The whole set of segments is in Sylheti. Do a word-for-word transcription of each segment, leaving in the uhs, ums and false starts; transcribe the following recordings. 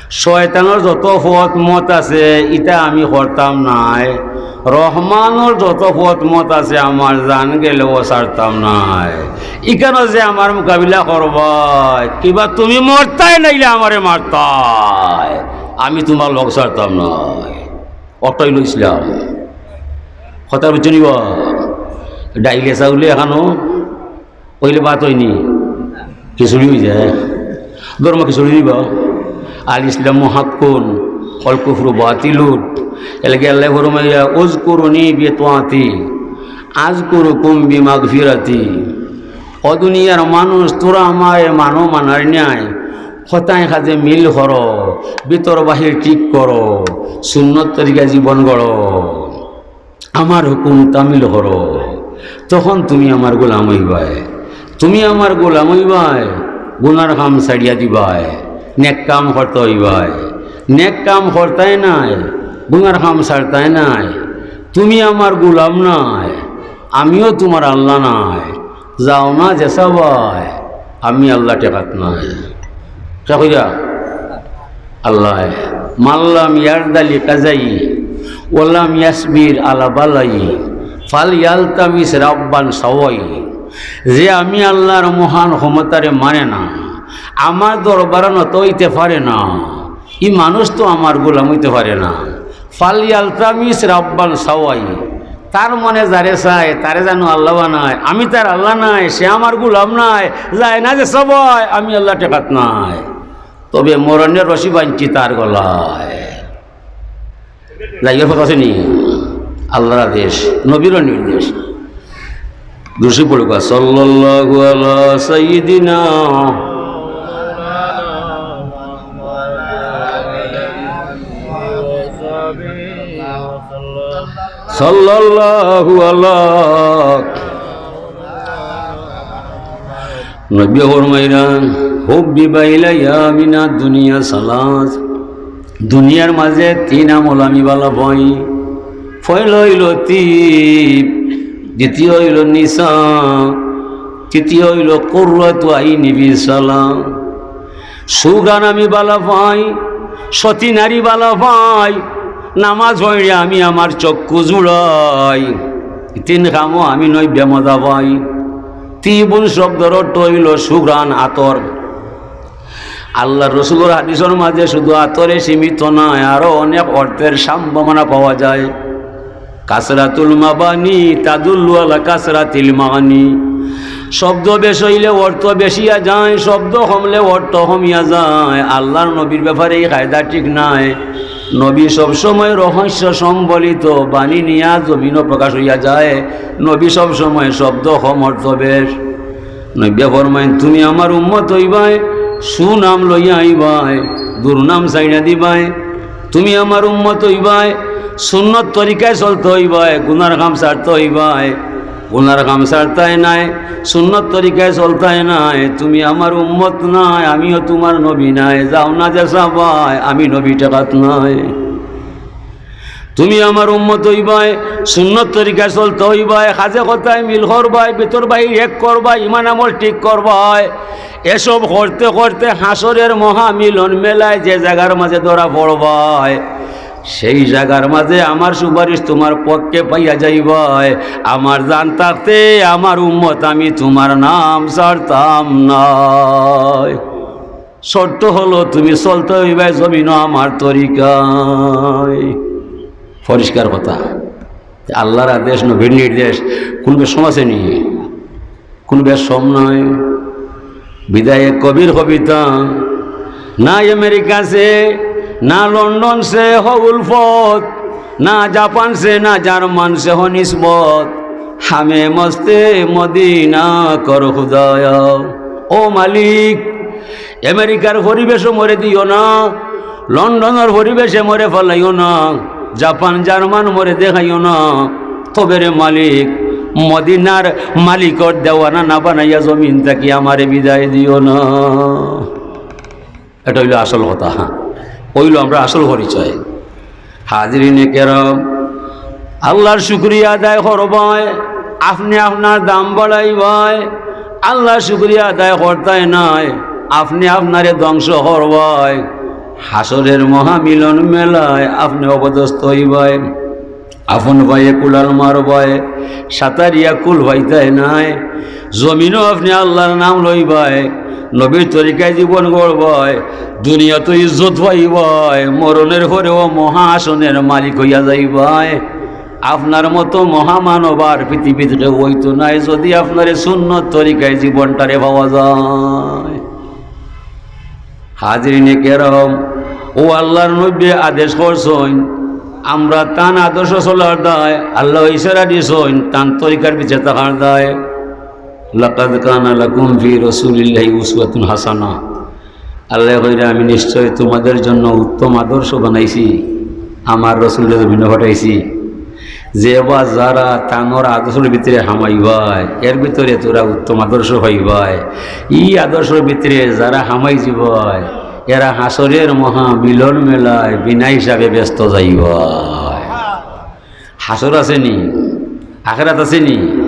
শয়তানর যত পথ মত আছে, ইতা আমি করতাম নায়। রহমানর যত পথ মত আছে, আমার জান গেলেও ছাড়তাম নায়। ইখানো যে আমার মোকাবিলা করবায়, কিবা তুমি মরতায় নাইলে আমারে মারতায়, আমি তুমার লগ ছাড়তাম নায়। অটাই অইলো ইসলাম। কথা বুঝছো নি বা? ডাইলে চাউলে এখানো অইলে ভাত অয়নি, খিচুড়ি অইযায়। ধর্ম খিচুড়ি নি বা? আল ইসলামু হাক্কুন ওয়াল কুফরু বাতিলুন। এরলাগি আল্লায় ফরমাইরা, "উযকুরুনি বিতাআতি আযকুরুকুম বিমাগফিরাতি।" ও দুনিয়ার মানুষ, তোরা আমারে মানো মানার নাই, কথায় কাজে মিল করো, ভিতর বাহির ঠিক করো, সুন্নত তরিকা জীবন গড়ো। আমার হুকুম তামিল করো, তখন তুমি আমার গোলাম অইবায়। তুমি আমার গোলাম অইবায়, গুনার কাম ছাড়িয়া দিবায়, নেক কাম করতা অইবায়। নেক কাম করতায় নায়, গুনার কাম ছাড়তায় নায়। তুমি আমার গোলাম নায়, আমিও তুমার আল্লাহ নায়। যাও না যেছা বায়, আমি আল্লাহ টেকাত নায়। কে কইরা? আল্লায়। মাল্লাম ইয়ারদা লিকাজাই ওয়ালাম ইয়াসবির আলা বালাই ফাল ইয়ালতামিস রাব্বান সাওয়াই। যে আমি আল্লাহর মহান ক্ষমতারে মানে না, আমার দরবারে নত অইতে পারে না, ই মানুষ তো আমার গোলাম অইতে পারে না। ফাল ইয়ালতামিস রাব্বান সাওয়াই, তার মনে যারে চায়, তারে জানো আল্লাহ বানায়। আমি তার আল্লাহ নায়, সে আমার গোলাম নায়, যায় না যেছা বায়, আমি আল্লাহ টেকাত নায়। তবে মরণের রশি বানছি তার গলায়। যাইবার পথ আছে নি? আল্লাহর আদেশ, নবীরও নির্দেশ। দুরুদ শরিফ পড়ুক্কা, সাল্লাল্লাহু আলা সাইয়্যিদিনা, সাল্লাল্লাহু আলা। নবী ফরমাইরা, "হুব্বিবা ইলাইয়া মিনাদ দুনিয়া সালাস।" দুনিয়ার মাঝে তিন আমল আমি ভালা পাই। পয়লা অইলো তিব, দ্বিতীয় অইলো নিসা, তৃতীয় অইলো কুররাতু আইনি বিস সালাহ। সুঘ্রাণ আমি ভালা পাই, সতী নারী ভালা পাই, নামাজ পড়িয়া আমি আমার চক্ষু জুড়াই। তিন কামো আমি নবীয়ে মজা পাই। তিবুন শব্দর অর্থ অইলো সুঘ্রাণ, আতর। আল্লাহর রসুলর হাদিসর মাঝে শুধু আতরে সীমিত নায়, আরো অনেক অর্থের সম্ভাবনা পাওয়া যায়। কাসরাতুল মাবানি তাদুল্লু আলা কাসরাতিল মানি। শব্দ বেশ অইলে অর্থ বেশিয়া যায়, শব্দ কমলে অর্থ কমিয়া যায়। আল্লাহর নবীর ব্যাপারে এই কায়দা ঠিক নায়। নবী সবসময় রহস্য সম্বলিত বাণী নিয়া জমিনো প্রকাশ অইয়া যায়। নবী সবসময় শব্দ কম, অর্থ বেশ। নবীয়ে ফরমাইন, "তুমি আমার উম্মত অইবায়, সুনাম লইয়া আইবায়, দুর্নাম ছাড়িয়া দিবায়। তুমি আমার উম্মত অইবায়, সুন্নত তরিকায় চলতে অইবায়, গুনার কাম ছাড়তে অইবায়, গুনার কাম ছাড়তায় নায়, সুন্নত তরিকায় চলতায় নায়। তুমি আমার উম্মত নায়, আমিও তুমার নবী নায়। যাও না যেছা বায়, আমি নবী টেকাত নায়।" তুমি আমার উম্মত অইবায়, সুন্নত তরিকায় চলতে অইবায়, কাজে কথায় মিল করবায়, ভিতর বাহির এক করবায়, ইমান আমল ঠিক করবায়। এসব করতে করতে হাশরের মহামিলন মেলায় যে জাগার মাঝে ধরা পড়বায়, সেই জাগার মাঝে আমার সুপারিশ তুমার পক্ষে পাইয়া যাইবায়। আমার জান থাকতে আমার উম্মত আমি তুমার নাম ছাড়তাম নায়। শর্ত হলো তুমি চলতে অইবায় জমিনো আমার তরিকায়। পরিষ্কার কথা। আল্লাহর আদেশ, নবীর নির্দেশ, কুনু বেশকম আছে নি? কুনু বেশকম নাই। বিদায় কবির কবিতা, "না আমেরিকা সে, না লন্ডন সে হো উলফত, না জাপান সে, না জার্মান সে হো নিসবত, হামে মস্তে মদিনা কর খুদায়া।" ও মালিক, আমেরিকার পরিবেশো মরে দিও না, লন্ডনর পরিবেশে মরে ফালাইও না, জাপান জার্মান মরে দেখাইও না। তবে রে মালিক, মদিনার মালিকর দেওয়ানা না বানাইয়া জমিন থাকি আমারে বিদায় দিও না। এটা অইলো আসল কথা, অইলো আমরার আসল পরিচয়। হাজিরিনে কেরাম, আল্লাহর শুকরিয়া আদায় করবায়, আপনে আপনার দাম বাড়াইবায়। আল্লাহর শুকরিয়া আদায় করতায় নায়, আপনে আপনারে ধ্বংস করবায়। হাশরের মহামিলন মেলায় আপনে অপদস্থ অইবায়, আপন পায়ে কুড়াল মারবায়, সাতারিয়া কুল পাইতায় নায়। জমিনো আপনে আল্লার নাম লইবায়, নবীর তরিকায় জীবন গড়বায়, দুনিয়াত ইজ্জত পাইবায়, মরণের পরেও মহাসনের মালিক অইয়া যাইবায়। আপনার মতো মহামানব আর পৃথিবীত কেউ অইতো নায়, যদি আপনারে সুন্নত তরিকায় জীবনটারে পাওয়া যায়। হাজিরিনে কেরাম, অউ আল্লার নবীয়ে আদেশ করছইন, আমরা তান আদর্শ চলার দায়, আল্লায় ইশারা দিছইন, তান তরিকার পিছে থাকার দায়। লাকাদ কানা লাকুম ফি রাসূলিল্লাহি উসওয়াতুন হাসানাহ। আল্লায় কইরা, আমি নিশ্চয় তোমাদের জন্য উত্তম আদর্শ বানাইছি, আমার রসুলরে জমিনো পাঠাইছি। যে বা যারা তানর আদর্শর ভিতরে হামাইবায়, এর ভিতরে তোরা উত্তম আদর্শ পাইবায়। ই আদর্শর ভিতরে যারা হামাই যিবায়, এরা হাশরের মহা মিলন মেলায় বিনা হিসাবে বেহেস্তো যাইবায়। হাশর আছে নি? আখেরাত আছে নি?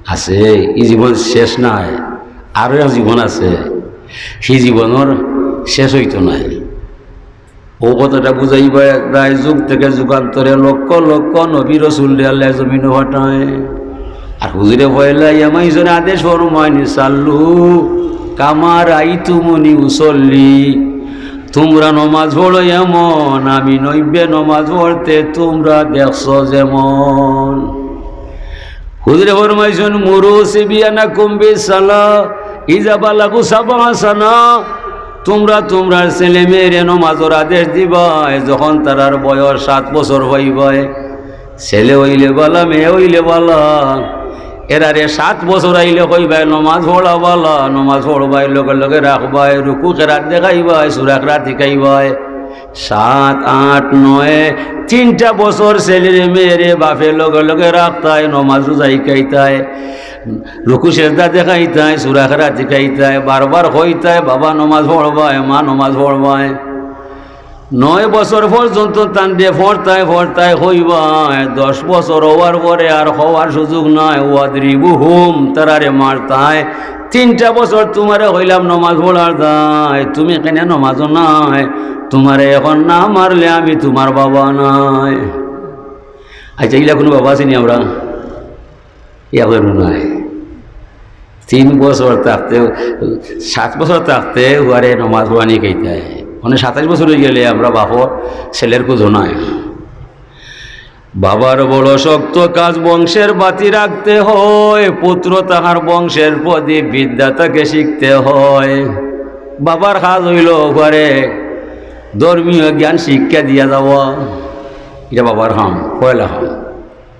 আছে। ই জীবন শেষ নায়, আরো এক জীবন আছে, হি জীবনর শেষ অইতো নায়। অউ কথাটা বুঝাইবায়, যুগ থেকে যুগান্তরে লক্ষ লক্ষ নবী রসুলরে আল্লায় জমিনো পাঠায়। আর হুজুরে পয়লা ইয়ামাইজনে আদেশ ফরমাইন, "সাল্লু কামা রাইতুমুনি উসল্লি।" তোমরা নমাজ পড়ো এমন, আমি নবীয়ে নমাজ পড়তে তোমরা দেখছো যেমন। হুজুরে ফরমাইছইন, "মুরু সিবিয়ানাকুম বিসসালাহ ইজা বালাগু সাবআ সানা।" তোমরা তোমরার ছেলে মেয়েরে নমাজর আদেশ দিবায়, যখন তারার বয়স সাত বছর অইবায়। ছেলে অইলে বালা, মেয়ে অইলে বালা। এরারে সাত বছর আইলে কইবায়, "নমাজ পড়া বালা, নমাজ পড়বায়, লগে লগে রাখবায়, রুকু কেরাত দেখাইবায়, সূরা কেরাত শিখাইবায়।" সাত, আট, নয়, তিনটা বছর ছেলেরে মেয়েরে বাপে লগে লগে রাখতায়, নমাজ রোজা শিখাইতায়, রুকু সেজদা দেখাইতায়, সূরা কেরাত শিখাইতায়, বারবার কইতায়, "বাবা নমাজ পড়বায়, মা নমাজ পড়বায়।" নয় বছর পর্যন্ত তানরে পড়তায় পড়তায় কইবায়, দশ বছর অওয়ার পরে আর কওয়ার সুযোগ নাই, "ওয়াদরিবুহুম", তারারে মারতায়। তিনটা বছর তুমারে কইলাম নমাজ পড়ার দায়, তুমি কেনে নমাজো নাই? তুমারে এখন না মারলে আমি তুমার বাবা নায়। আচ্ছা, ইলা কুনু বাবা আছি নি আমরা? ইয়া করবো নায়। তিন বছর থাকতে, সাত বছর থাকতে উহারে নমাজ পড়ানি শিখাইতায়। মানে সাতাইশ বছর অইগেলে আমরা বাপর ছেলের কুদো নাই। বাবার বড় শক্ত কাজ বংশের বাতি রাখতে হয়, পুত্র তাহার বংশের প্রদীপ, বিদ্যা তাকে শিখতে হয়। বাবার কাজ অইলো উহারে ধর্মীয় জ্ঞান শিক্ষা দিয়া যাওয়া, ইটা বাবার কাম, পয়লা কাম।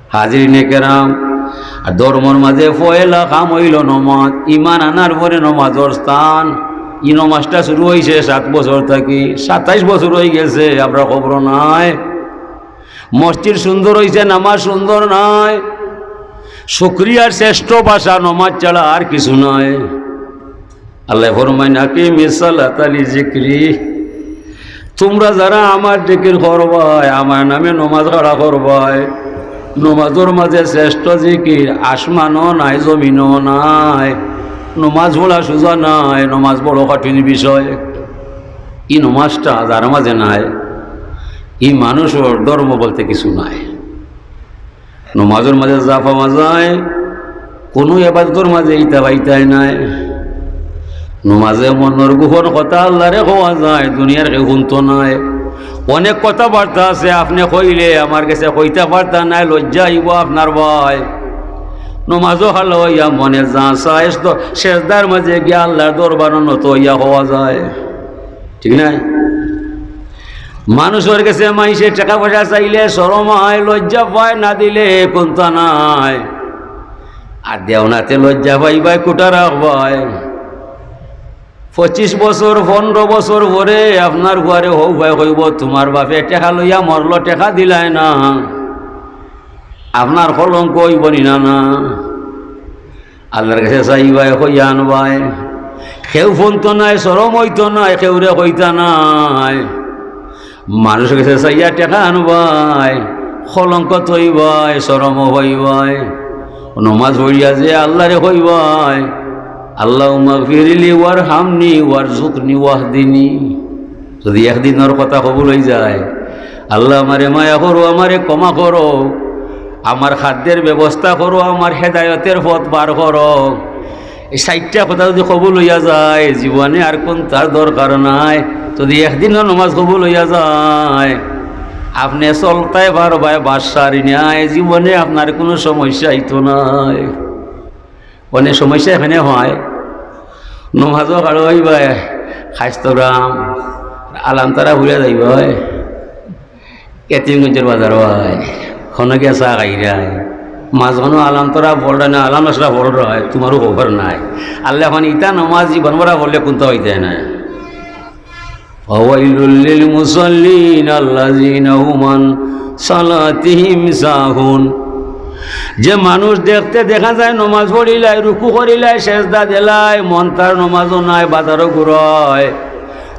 হাজিরিনে কেরাম, আর ধর্মর মাঝে পয়লা কাম অইলো নমাজ। ইমান আনার পরে নমাজর স্থান। ই নমাজটা শুরু অইছে সাত বছর থাকি, সাতাইশ বছর অইগেছে, আমরা খবর নাই। মসজিদ সুন্দর অইছে, নামাজ সুন্দর নাই। শুকরিয়ার শ্রেষ্ঠ ভাষা নমাজ ছাড়া আর কিছু নাই। আল্লায় ফরমাইন, "আকিমিস সালাতা লিযিকরি।" তুমরা যারা আমার জিকির করবায়, আমার নামে নমাজ খাড়া করবায়, নমাজর মাঝে শ্রেষ্ঠ জিকির আসমানো নাই, জমিনো নাই। নমাজ পড়া সুজা নাই, নমাজ বড় কঠিন বিষয়। ই নমাজটা যার মাঝে নাই, ই মানুষর ধর্ম বলতে কিছু নাই। নমাজর মাঝে যা পাওয়া যায়, কুনু এবাদতর মাঝে ইতা পাইতায় নায়। নমাজে মনর গোপন কথা আল্লারে কওয়া যায়, দুনিয়ার কেউ হুনতো নায়। অনেক কথাবার্তা আছে, আপনে কইলে আমার গেছে কইতা পারতা নায়, লজ্জা আইবো আপনার ভাই। নমাজো খালো অইয়া মনে যা চায়, তো সেজদার মাঝে গিয়া আল্লার দরবারো নত অইয়া কওয়া যায়, ঠিক নায়? মানুষর গেছে মাইনষে টেকা পয়সা চাইলে শরম অয়, লজ্জা পায়, না দিলে কুন্তা নাই। আর দেওনাতে লজ্জা পাইবায়, কুটা রাখবায়। পঁচিশ বছর, পনরো বছর পরে আপনার পুয়ারে হউ ভাই কইবো, "তুমার বাপে টেকা লইয়া মরলো, টেকা দিলায় না।" আপনার কলঙ্ক অইবো নি না, না? আল্লার গেছে চাইবায়, কইয়া আনবায়। কেউ হুনতো নায়, শরম অইতো নায়, কেউরে কইতা নায়। মানুষর গেছে চাইয়া টেকা আনবায়, কলঙ্ক থইবায়, শরমও পাইবায়। নমাজ পড়িয়া যে আল্লারে কইবায়, "আল্লাহুম্মাগফিরলি ওয়ারহামনি ওয়ারজুকনি ওয়াহদিনি।" যদি একদিনর কথা কবুল অইযায়, "আল্লাহ, আমারে মায়া করো, আমারে ক্ষমা করো, আমার খাদ্যের ব্যবস্থা করো, আমার হেদায়তের পথ বার করো।" এই চাইরটা কথা যদি কবুল অইয়া যায়, জীবনে আর কুনটার দরকার নাই। যদি একদিনও নমাজ কবুল অইয়া যায়, আপনে চলতায় পারবায় বাদশার ন্যায়, জীবনে আপনার কুনু সমস্যা অইতো নায়। অনেক সমস্যা এখানে হয়, নমাজও খাড়া অইবায় খাইস্তগ্রাম, আলামতারা ঘুরিয়া যাইবায় এতিমগঞ্জর বাজার অয়, হনো গিয়া চা খাইরায়, মাঝখানো আলামতারা পড়রায় না, আলাম নাশরা পড়রায়, তুমারও খবর নাই। আল্লাহ, অখন ইতা নমাজ জীবন ভরা পড়লে কুনটা অইতে না। فويل للمصلين الذين هم عن صلاتهم ساهون। যে মানুষ দেখতে দেখা যায় নমাজ পড়িলায়, রুকু করিলায়, সেজদা দিলায়, মন তার নমাজও নাই, বাজারও ঘুরায়,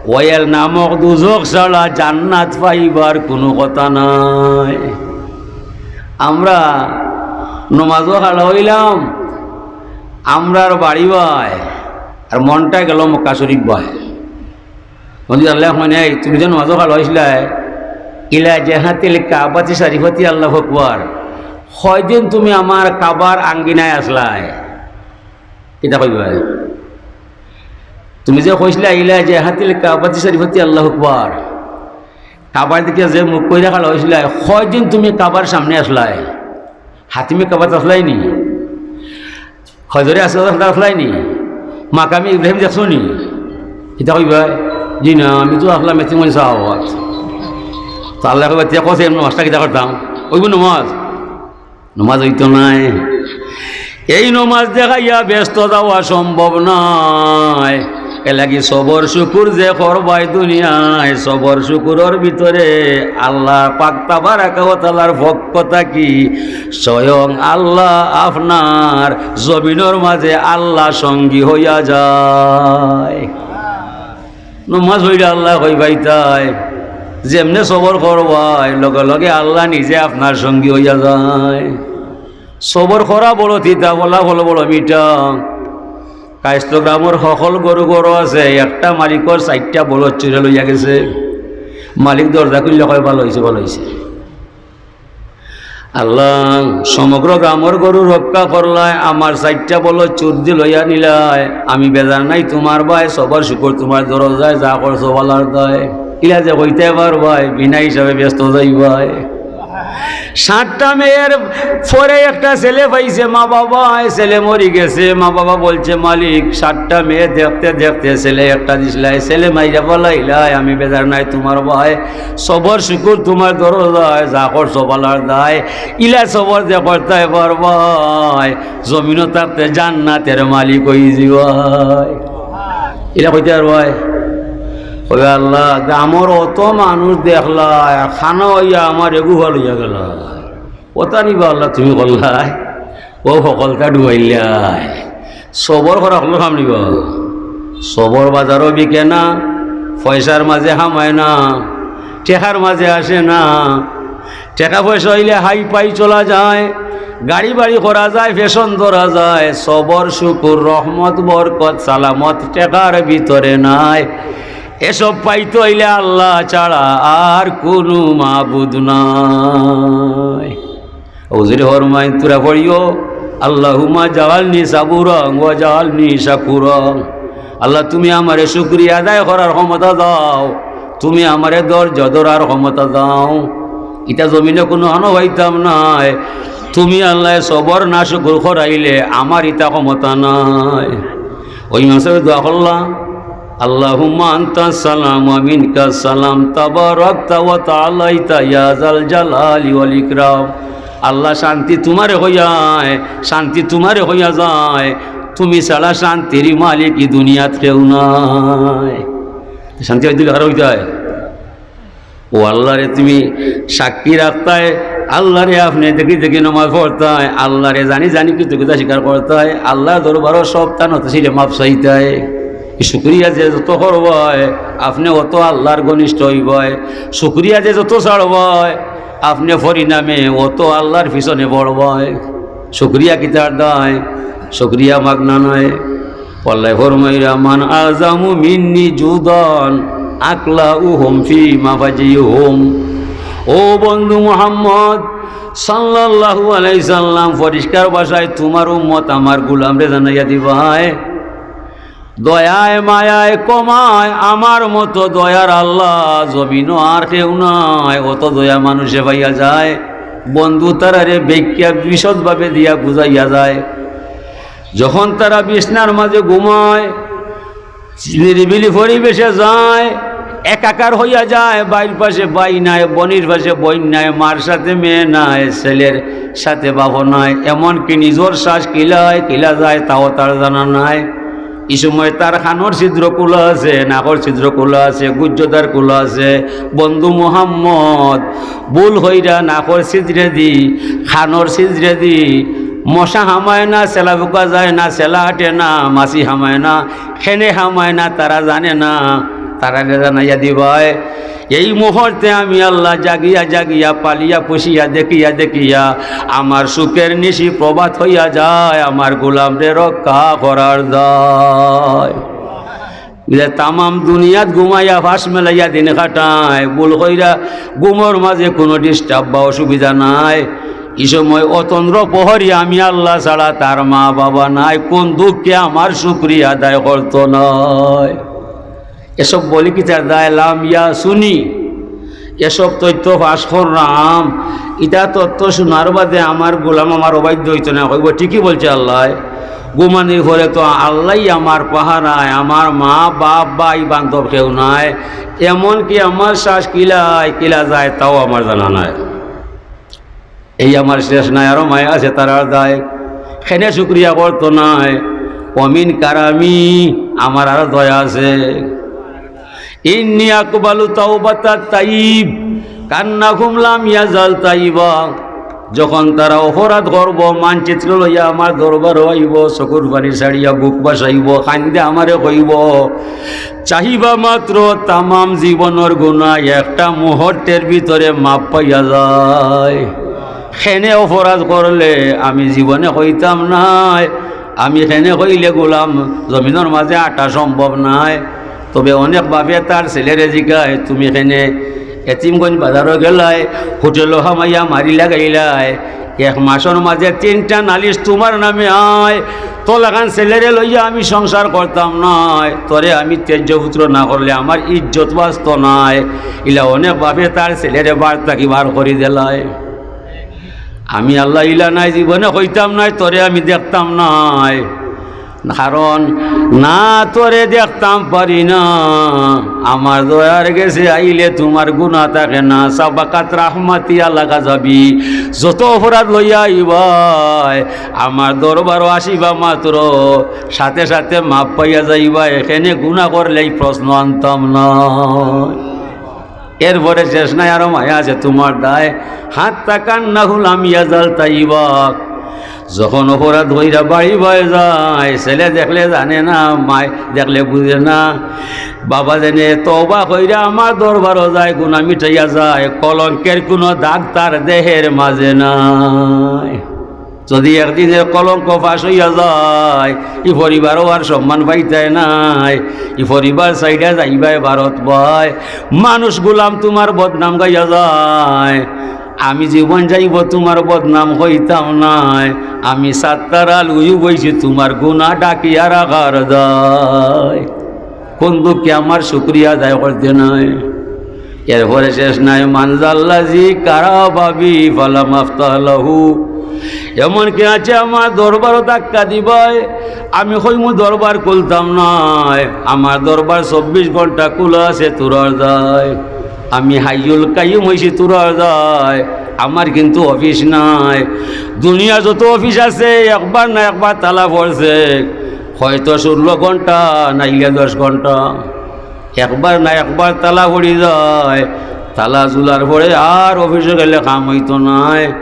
ওয়েল নামক দুজখ ছাড়া জান্নাত পাইবার কুনু কথা নাই। আমরা নমাজও খাড়া অইলাম, আমরার বাড়ি বায়, আর মনটা গেল মক্কা শরীফ বায়। বন্ধু আল্লাহ, মানে, তুমি যে নমাজও খাড়া অইছিলায়, ইলা জেহাতিল কাবাতি শরীফাতি আল্লাহু আকবার, কয়দিন তুমি আমার কাবার আঙ্গিনায় আসলায়, কিতা কইবায়? তুমি যে কইছিলায়, ইলা জেহাতিল কাবাতি শরীফাতি আল্লাহু আকবার, কাবার দিকে যে মুখ কইরা খাড়া অইছিলায়, কয়দিন তুমি কাবার সামনে আসলায়? হাতিমে কাবাত আসলায় নি? হজরে আসওয়াদ আসলায় নি? মাকামে ইব্রাহিম দেখছো নি? কিতা কইবায়? জি না, আমি তো আসলাম এতিমগঞ্জ শাহবাগ। তো আল্লাহ কইবা, "তে কছে এমন নমাজটা কিতা করতাম? অইবো নমাজ?" নমাজ অইতো নায়। এই নমাজ দেখাইয়া ব্যস্ত যাওয়া সম্ভব নায়। এর লাগি সবর শুকুর যে করবায় দুনিয়ায়, সবর শুকুরর ভিতরে আল্লাহ পাক তাবারাকা ওয়া তাআলার পক্ষ থাকি স্বয়ং আল্লাহ আপনার জমিনর মাঝে আল্লাহ সঙ্গী হইয়া যায়। নমাজ পড়িয়া আল্লাহ কইবায় তাই, যেমনে সবর করবায়, লগে লগে আল্লাহ নিজে আপনার সঙ্গী হইয়া যায়। সবর করা বড় তিতা, ফলাফল বড় মিঠা। কায়স্থ গ্রামর হকল গরু গরু আছে, একটা মালিকর চাইরটা বলদ চুরে লইয়া গেছে। মালিক দরজা খুললে কয়, "ভালা অইছে, ভালা অইছে।" আল্লাহ, সমগ্র গ্রামর গরু রক্ষা করলায়, আমার চাইরটা বলদ চুর দি লইয়া নিলায়, আমি বেজার নাই তুমার বায়, সবর শুকুর তুমার দরজায়, যা করছো ভালার দায়। ইলা যে কইতায় পারবায়, বিনা হিসাবে ব্যস্ত যাইবায়। সাতটা মেয়ের পরে একটা ছেলে পাইছে, মা বাবায়, ছেলে মরি গেছে, মা বাবা বলছে, "মালিক, সাতটা মেয়ে দেখতে দেখতে ছেলে একটা দিছলায়, ছেলে মাইরা ফালাইলায়, আমি বেজার নাই তুমার বায়, সবর শুকুর তুমার দরজায়, যা করছো ভালার দায়।" ইলা সবর যে করতায় পারবায়, জমিনো থাকতে জান্নাতের মালিক অইযিবায়। ইলা কইতায় পারবায়? কইবায়, "আল্লাহ, গ্রামর অত মানুষ দেখলায়, খানা অইয়া আমারে গুফা লইয়া গেলায়। অতা নিবা আল্লাহ তুমি করলায়, অউ হকলতা ডুবাইলায়।" সবর করা হকলর কাম নিবা? সবর বাজারো বিকে না, পয়সার মাঝে হামায় না, টেকার মাঝে আসে না। টেকা পয়সা অইলে হাই ফাই চলা যায়, গাড়ি বাড়ি করা যায়, ফ্যাশন ধরা যায়। সবর, শুকুর, রহমত, বরকত, সালামত টেকার ভিতরে নাই। এসব পাইতে অইলে আল্লাহ ছাড়া আর কুনু মাবুদ নাই। হুজুরে ফরমাইন, তোরা পড়িও, "আল্লাহুম্মা জাআলনি সাবুরান ওয়া জাআলনি শাকুরা।" আল্লাহ, তুমি আমারে শুকরিয়া আদায় করার ক্ষমতা দাও, তুমি আমারে ধৈর্য ধরার ক্ষমতা দাও। ইতা জমিনো কুনু হানো পাইতাম নায়। তুমি আল্লাহ সবর না শুকুর করাইলে আমার ইতা ক্ষমতা নাই। ওই ইমাম সাহেব দোয়া করলা, "আল্লাহুম্মা আনতাস সালাম ওয়া মিনকাস সালাম, তাবারাকতা ওয়া তাআলাইতা ইয়া যাল জালালি ওয়াল ইকরাম।" আল্লাহ, শান্তি তুমারে কইয়ায়, শান্তি তুমারে কইয়া যায়, তুমি ছাড়া শান্তির মালিক ই দুনিয়াত কেউ নাই। শান্তি অইতে খারাপ অইতে হয়। ও আল্লাহরে তুমি সাক্ষী রাখতায়, আল্লাহরে আপনে দেখি দেখি নমাজ পড়তায়, আল্লাহরে জানি জানি কৃতজ্ঞতা স্বীকার করতায়, আল্লাহর দরবারো সব তা নত শিরে মাফ চাইতায়। শুকরিয়া যে যত করবায়, আপনে অত আল্লাহর ঘনিষ্ঠ অইবায়। শুকরিয়া যে যত ছাড়বায়, আপনে পরিণামে অত আল্লাহর পিছনে পড়বায়। শুকরিয়া কিতার দায়? শুকরিয়া মাগনা নায়। আল্লায় ফরমাইরা, "মান আ'যামু মিন্নি জুদান।" আকলাউহুম ফি মাফাজিহুম। ও বন্ধু মুহাম্মদ সাল্লাল্লাহু আলাইহি সাল্লাম, পরিষ্কার ভাষায় তুমার উম্মত আমার গুলামরে জানাইয়া দিবায়। দয়ায় মায়ায় কমায় আমার মতো দয়ার আল্লাহ জমিনো আর কেউ নাই। অত দয়া মানুষে পাইয়া যায়, বন্ধু তারারে ব্যাখ্যা বিশদভাবে দিয়া বুঝাইয়া যায়। যখন তারা বিছনার মাঝে ঘুমায়, নিরিবিলি পরিবেশে যায়, একাকার হইয়া যায়, ভাইর পাশে ভাই নাই, বইনর পাশে বইন নাই, মার সাথে মেয়ে নাই, ছেলের সাথে বাপ নাই, এমনকি নিজর শ্বাস কিলায় কিলা যায় তাও তার জানা নাই। ই সময় তার কানর ছিদ্র খুলা আছে, নাকর ছিদ্র খুলা আছে, গুজ্জদার খুলা আছে। বন্ধু মুহাম্মদ, ভুল কইরা নাকর ছিদ্রেদি, কানর ছিদ্রেদি মশা হামায় না, ছেলা ফুকা যায় না, ছেলা আটে না, মাছি হামায় না, কেনে হামায় না, তারা জানে না, তারারে জানাইয়া দিবায়। এই মুহূর্তে আমি আল্লাহ জাগিয়া জাগিয়া, পালিয়া পুষিয়া, দেখিয়া দেখিয়া আমার সুখের নিশি প্রভাত হইয়া যায়, আমার গোলামরে রক্ষা করার দায়। যে তামাম দুনিয়াত ঘুমাইয়া ফাঁস মেলাইয়া দিন কাটায়, ভুল কইরা ঘুমর মাঝে কোনো disturb বা অসুবিধা নাই। ই সময় অতন্দ্র প্রহরী আমি আল্লাহ ছাড়া তার মা বাবা নাই, কোন দুঃখে আমার শুকরিয়া আদায় করতো নায়। এসব বলি কি তার দায় লাম ইয়া শুনি, এসব তথ্য ফাঁস করলাম। ইতা তথ্য শোনার বাদে আমার গোলাম আমার অবাধ্য হইতো না, কইব, "ঠিকই বলছে আল্লাহ।" ঘুমানির পরে তো আল্লাহই আমার পাহারায়, আমার মা, বাপ, ভাই, বান্ধব কেউ নাই, এমনকি আমার শ্বাস কিলায় কিলা যায় তাও আমার জানা নাই। এই আমার শেষ নাই, আরো মায়া আছে তারার দায়, কেনে শুকরিয়া করতো নায়। ওমিন কারামি, আমার আরো দয়া আছে। ইন্নি আকবালু তাওবাতাত তাইব কান্নাহুম লাম ইয়াজাল তাইবা। যখন তারা অপরাধ করব, মানচিত্র লইয়া আমার দরবারো আইব, চকুর পানি ছাড়িয়া বুক ভাসাইব, কান্দে আমারে কইব, চাহিবা মাত্র তামাম জীবনর গুনাহ একটা মুহূর্তের ভিতরে মাফ পাইয়া যায়। কেনে অপরাধ করলে আমি জীবনে কইতাম নায়, আমি কেনে কইলে গোলাম জমিনর মাঝে আটা সম্ভব নায়। তবে অনেক বাপে তার ছেলেরে জিগায়, "তুমি কেনে এতিমগঞ্জ বাজারো গেলায়, হোটেলো হামাইয়া মারি লাগাইলায়, এক মাসর মাঝে তিনটা নালিশ তুমার নামে আয়, তোর লাখান ছেলেরে লইয়া আমি সংসার করতাম নায়, তোরে আমি ত্যায্য পুত্র না করলে আমার ইজ্জত বাঁচতো নায়।" ইলা অনেক বাপে তার ছেলেরে বাড়ি থাকি বার করি দিলায়। আমি আল্লাহ ইলা নায়, জীবনে কইতাম নায়, তোরে আমি দেখতাম নায়, কারণ না তোরে দেখতাম পারি না। আমার দয়ার গেছে আইলে তুমার গুনাহ থাকে না। সাবাকাত রাহমাতি আলা গাজাবি, যত অপরাধ লইয়া আইবায় আমার দরবারো আসিবা মাত্র সাথে সাথে মাফ পাইয়া যাইবায়, কেনে গুনাহ করলে এই প্রশ্ন আনতাম না। এরপরে শেষ নাই, আরো মায়া আছে তুমার দায়। হাত্তা কান্নাহু লাম ইয়াজাল তাইবা। যখন অপরাধ কইরা বাড়ি বায় যায়, ছেলে দেখলে জানে না, মায় দেখলে বুঝে না, বাবা যেনে তওবা কইরা আমার দরবারো যায়, গুনাহ মিটাইয়া যায়, কলঙ্কের কোনো দাগ তার দেহের মাঝে নাই। যদি একদিনের কলঙ্ক ফাঁস হইয়া যায়, ই পরিবারও আর সম্মান পাইতায় নায়, ই পরিবার ছাড়িয়া যাইবায় ভারত বায়। মানুষ গোলাম তুমার বদনাম গাইয়া যায়, আমি জীবন যাইব তুমার বদনাম কইতাম নায়, আমি সাত্তার আল উয়ুব অইছি তুমার গুনাহ ঢাকিয়া রাখার দায়। কোন দুঃখে আমার শুকরিয়া আদায় করতে নাই। এরপরে শেষ নাই, মানজাল্লাজি কারা বাবি ফালাম আফতাহ লাহু। এমন কে আছে আমার দরবারও ধাক্কা দিবায়, আমি কইমু দরবার খুলতাম নায়, আমার দরবার চব্বিশ ঘন্টা খোলা আছে, তুরার দায়। আমি হাইয়ুল কাইয়ুম অইছি, তুরার দায়, আমার কিন্তু অফিস নাই। দুনিয়া যত অফিস আছে একবার না একবার তালা পড়ছে, হয়তো ষোলো ঘন্টা নাইলে দশ ঘন্টা। একবার না একবার তালা পড়ি যায়, তালা ঝুলার পরে আর অফিসো গেলে কাম অইতো নায়।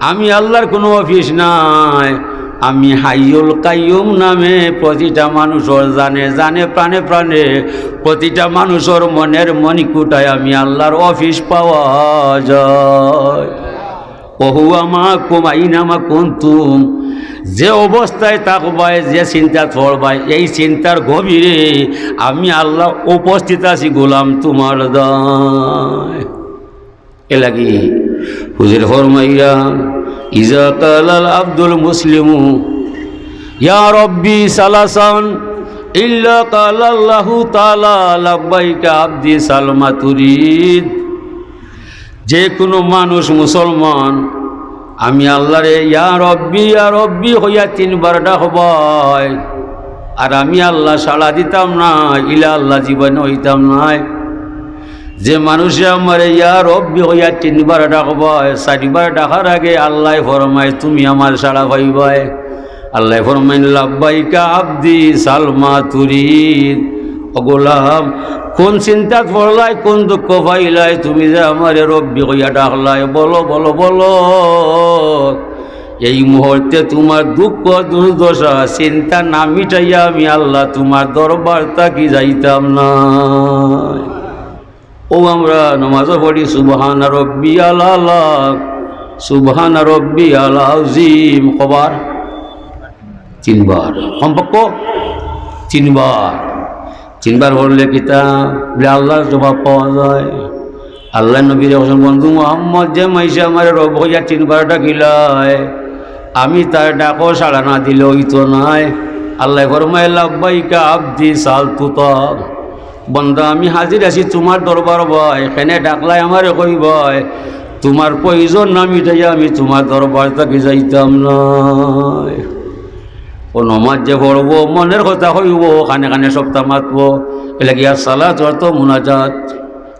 আমি আল্লাহর কোনো অফিস নায়, আমি হাইয়ুল কাইয়ুম নামে প্রতিটা মানুষর জানে জানে, প্রাণে প্রাণে, প্রতিটা মানুষর মনের মণিকূটায় আমি আল্লাহর অফিস পাওয়া যায়। ওহুয়া মাকুম আইনামা কুনতুম, যে অবস্থায় থাকবায়, যে চিন্তাত পড়বায়, এই চিন্তার গভীরে আমি আল্লাহ উপস্থিত আছি গোলাম তুমার দায়। এরলাগি হুজুরে ফরমাইরা, ইজা কালাল আব্দুল মুসলিমু ইয়া রব্বি সালাসান ইল্লা কালাল্লাহু তাআলা লাব্বাইকা আব্দি সালমা তুরিদ। যে কুনু মানুষ মুসলমান আমি আল্লাহরে ইয়া রব্বি, ইয়া রব্বি কইয়া তিনবার ডাকবায়, আর আমি আল্লাহ সাড়া দিতাম না, ইলা আল্লাহ জীবনে অইতাম নায়। যে মানুষে আমারে ইয়া রব্বি কইয়া তিনবার ডাকবায়, চাইরবার ডাকার আগে আল্লায় ফরমায়, "তুমি আমার সাড়া পাইবায়।" আল্লায় ফরমাইন, "লাব্বাইকা আব্দি সালমা তুরিদ।" ও গোলাম, কোন চিন্তাত পড়লায়, কোন দুঃখ পাইলায়, তুমি যে আমারে রব্বি কইয়া ডাকলায়, বলো, বলো, বলো। এই মুহূর্তে তুমার দুঃখ দুর্দশা চিন্তা না মিটাইয়া আমি আল্লাহ তুমার দরবার থাকি যাইতাম না। ও আমরা নমাজো পড়ি সুবহানা রব্বিয়াল আলা, সুবহানা রব্বিয়াল আজিম, কবার? তিনবার, কমপক্ষ তিনবার। তিনবার পড়লে কিতা? বলে আল্লাহর জবাব পাওয়া যায়। আল্লাহর নবীরে কইছইন, "বন্ধু মুহাম্মদ, যে মাইনষে আমারে রব কইয়া তিনবার ডাকিলায়, আমি তার ডাকো সাড়া না দিলে অইতো নায়।" আল্লায় ফরমায়, "লাব্বাইকা আব্দি সালতুতা।" বন্দা, আমি হাজির আছি তুমার দরবার বায়, কেনে ডাকলায় আমারে কইবায়, তুমার প্রয়োজন না মিটাইয়া আমি তুমার দরবার থাকি যাইতাম নায়। ও নমাজ যে পড়বো, মনের কথা কইবো, কানে কানে সবতা মাতবো। এরলাগি আসসালাত অর্থ মুনাজাত,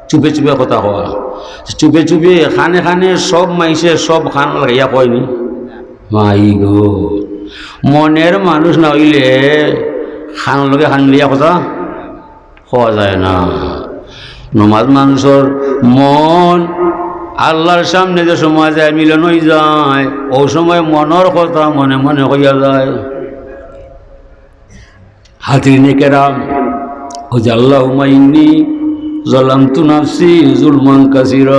চুপে চুপে কথা কওয়া, চুপে চুপে কানে কানে সব মাইনষে সব কান লাগাইয়া কয়নি। মাই গো, মনের মানুষ না অইলে কানর লগে কান মিলাইয়া কথা কওয়া যায় না। নমাজ মানুষর মন আল্লাহর সামনে যে সময় যায়, মিলন অইযায়, অউ সময় মনর কথা মনে মনে কইয়া যায়। হাজিরিনে কেরাম, ও যে আল্লাহুম্মা ইন্নী যালামতু নাফসি যুলমান কাসীরা,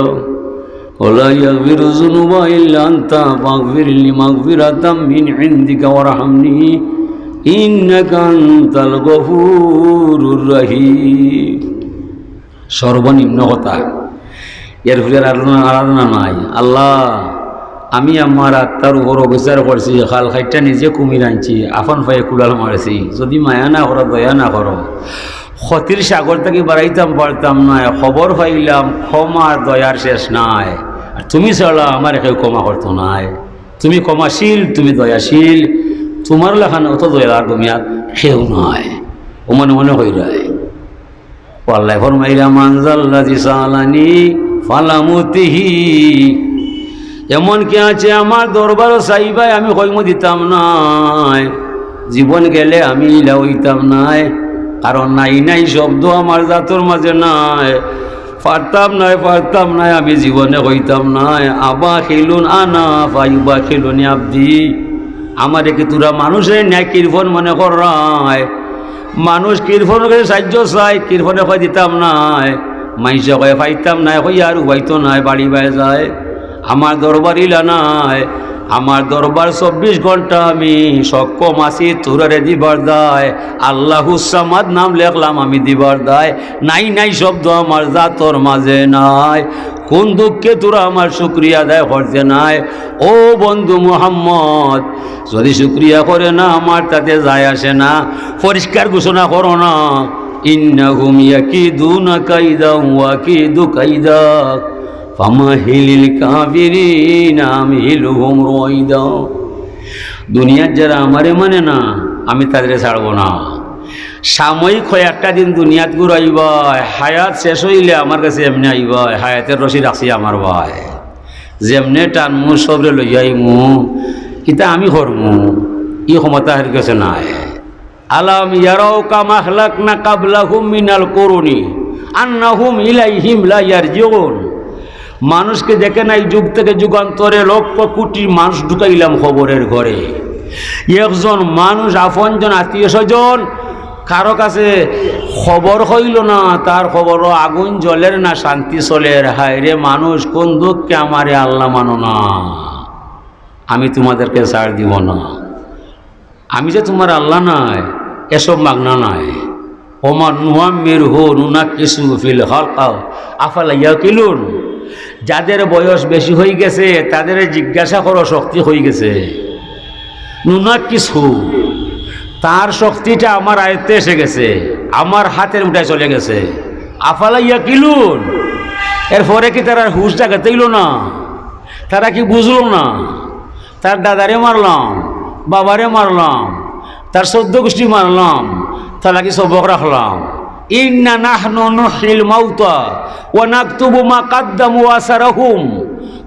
ওয়া লা ইয়াগফিরুয যুনুবা ইল্লা আনতা ফাগফিরলি মাগফিরাতাম মিন ইনদিকা ওয়ারহামনি ইন্নাকা আনতাল গফুরুর রহিম। সর্বনিম্ন কথা, এর উপরে আর আরাধনা, আরাধনা নাই। আল্লাহ, আমি আমার আত্মার উপর অবিচার করছি, খাল খাইট্টা নিজে কুমির আনছি, আফন পায়ে কুড়াল মারছি, যদি মায়া না করো, দয়া না করো, ক্ষতির সাগর থাকি বাড়াইতাম পারতাম নায়, খবর পাইলাম, ক্ষমার দয়ার শেষ নাই। আর তুমি ছাড়া আমারে কেউ ক্ষমা করতো নায়। তুমি ক্ষমাশীল, তুমি দয়াশীল, তুমার লাখান অত দয়ার দুনিয়াত কেউ নাই। ও মনে মনে কইরায়। ও আল্লায় ফরমাইরা, "মান যাল্লাযী সাআলানী ফালাম উতিহি।" এমন কে আছে আমার দরবারো চাইবায়, আমি কইমু দিতাম নায়, জীবন গেলে আমি ইলা অইতাম নায়, কারণ নাই নাই শব্দ আমার জাতর মাঝে নাই। পারতাম নায়, পারতাম নায়, আমি জীবনে কইতাম নায়। আবাখিলুন আনা ফায়ুবাখিলুনি আবদি, আমারে কি তোরা মানুষের ন্যায় কৃপণ মনে কররায়? মানুষ কৃপণর কাছে সাহায্য চায়, কৃপণে কয় দিতাম নায়, মাইনষে কয় পাইতাম নায়, কই আর উবাইতো নায়, বাড়ি বায় যায়। আমার দরবার ইলা নায়, আমার দরবার চব্বিশ ঘন্টা আমি সক্ষম আছি তোরারে দিবার দায়। আল্লাহুস সামাদ নাম লেখলাম আমি দিবার দায়, নাই নাই শব্দ আমার জাতর মাঝে নাই। কোন দুঃখে তোরা আমার শুকরিয়া আদায় করতে নাই? ও বন্ধু মুহাম্মদ, যদি শুকরিয়া করে না, আমার তাতে যায় আসে না। পরিষ্কার ঘোষণা করো না, "ইন্নাহুম ইয়াকিদুনা কাইদা ওয়া আকিদু কাইদা, ফামাহিলিল কাফিরিনা আমহিলহুম রুয়াইদা।" দুনিয়াত যারা আমারে মানে না, আমি তাদেরকে ছাড়বো না। সাময়িক কয়েকটা দিন দুনিয়াত ঘুরাইবায়, হায়াত শেষ অইলে আমার কাছে এমনে আইবায়, হায়াতের রশি রাখছি আমার ভাই। যেমনে টানমু সবরে লইয়া আইমু, কিতা আমি করমু, ই ক্ষমতা হের কাছে নাই। আলাম ইয়ারাও কাম আহলাকনা কাবলাহুম মিনাল কুরুনি আন্নাহুম ইলাইহিম লা ইয়ারজিউন। মানুষকে দেখে নাই, যুগ থেকে যুগান্তরে লক্ষ কোটি মানুষ ঢুকাইলাম কবরের ঘরে। একজন মানুষ, আপনজন, আত্মীয় স্বজন, কারো কাছে খবর হইল না, তার খবরও আগুন জ্বলের না শান্তি চলের। হায় রে মানুষ, কোন দুঃখে আমারে আল্লাহ মানো না, আমি তোমাদেরকে ছাড় দিব না। আমি যে তুমার আল্লাহ নায়, এসব মাগনা নায়। ওমা নুআম্মিরহু নুনাক্কিসহু ফিল খালক আফালা ইয়াকিলুন। যাদের বয়স বেশি হয়ে গেছে, তাদের জিজ্ঞাসা করো, শক্তি হয়ে গেছে। নুনাক্কিসহু, তার শক্তিটা আমার আয়ত্তে এসে গেছে, আমার হাতের মুঠায় চলে গেছে। আফালা ইয়াকিলুন, এরপরে কি তারার হুশ জাগাতে হইল না? তারা কি বুঝলো না? তার দাদারে মারলাম, বাবারে মারলাম, তার চৌদ্দ গোষ্ঠী মারলাম, তার লাগি সবক রাখলাম। ইন্না নাহনু নুহয়িল মাউতা ওয়া নাকতুবু মা কাদ্দামু ওয়া আসারাহুম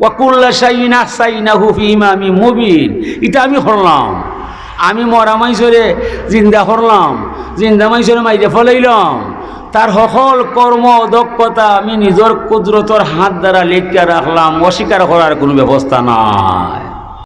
ওয়া কুল্লা শাইইন আহসাইনাহু ফি ইমামিম মুবিন। ইটা আমি করলাম। আমি মরা মাইনষরে জিন্দা করলাম, জিন্দা মাইনষরে মাইরে ফালাইলাম। তার হকল কর্ম দক্ষতা আমি নিজর কুদরতর হাত দ্বারা লেখিয়া রাখলাম, অস্বীকার করার কুনু ব্যবস্থা নাই।